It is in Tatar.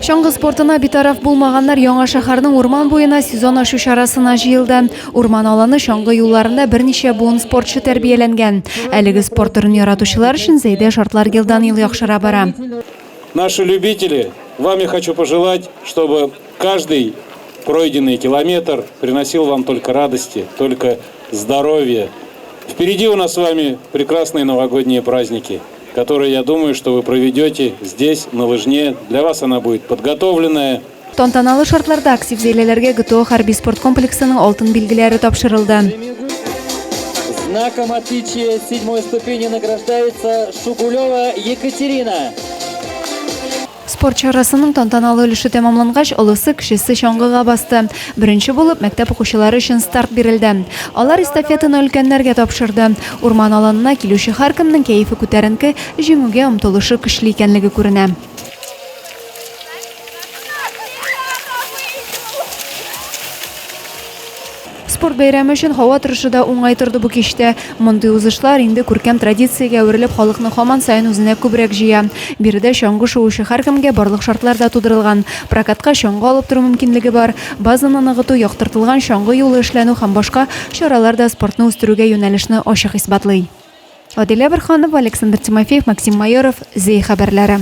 Чаңгы спортына битараф булмаганнар Яңа шәһәрнең урман буена сезон ачу чарасына җыелды. Урман аланы чаңгы юлларында берничә буын спортчы тәрбияләнгән. Әлеге спорт төрен яратучылар өчен Зәйдә шартлар елдан-ел яхшыра бара. Наши любители, вам я хочу пожелать, чтобы каждый пройденный километр приносил вам только радости, только здоровья. Впереди у нас с вами прекрасные новогодние праздники, которые, я думаю, что вы проведете здесь, на лыжне. Для вас она будет подготовленная. Тантаналы шартларда актив зәйлеләргә ГТО хәрби спорт комплексының алтын билгеләре тапшырылды. Знаком отличия седьмой ступени награждается Шугулева Екатерина. Спорт чарасының тантаналы өлеше тәмамлангач, олысы, кечесе чаңгыга басты. Беренче булып, мәктәп укучылары өчен старт бирелде. Алар эстафетаны өлкәннәргә тапшырды. Урман аланына килүче һәркемнең кәефе күтәренке, җиңүгә омтылышы көчле икәнлеге күренә. Спорт бәйрәме өчен һава торышы да уңай торды бу кичтә. Мондый узышлар инде күркәм традициягә әверелеп, халыкны һаман саен үзенә күбрәк җыя. Биредә чаңгы шуучы һәркемгә барлык шартлар да тудырылган. Прокатка чаңгы алып тору мөмкинлеге бар. Базаны ныгыту, яктыртылган чаңгы юлы эшләнү һәм башка чаралар да спортны үстерүгә юнәлешне ачык исбатлый. Адилә Борһанова, Александр Тимофеев, Максим Майоров, Зәй хәбәрләре.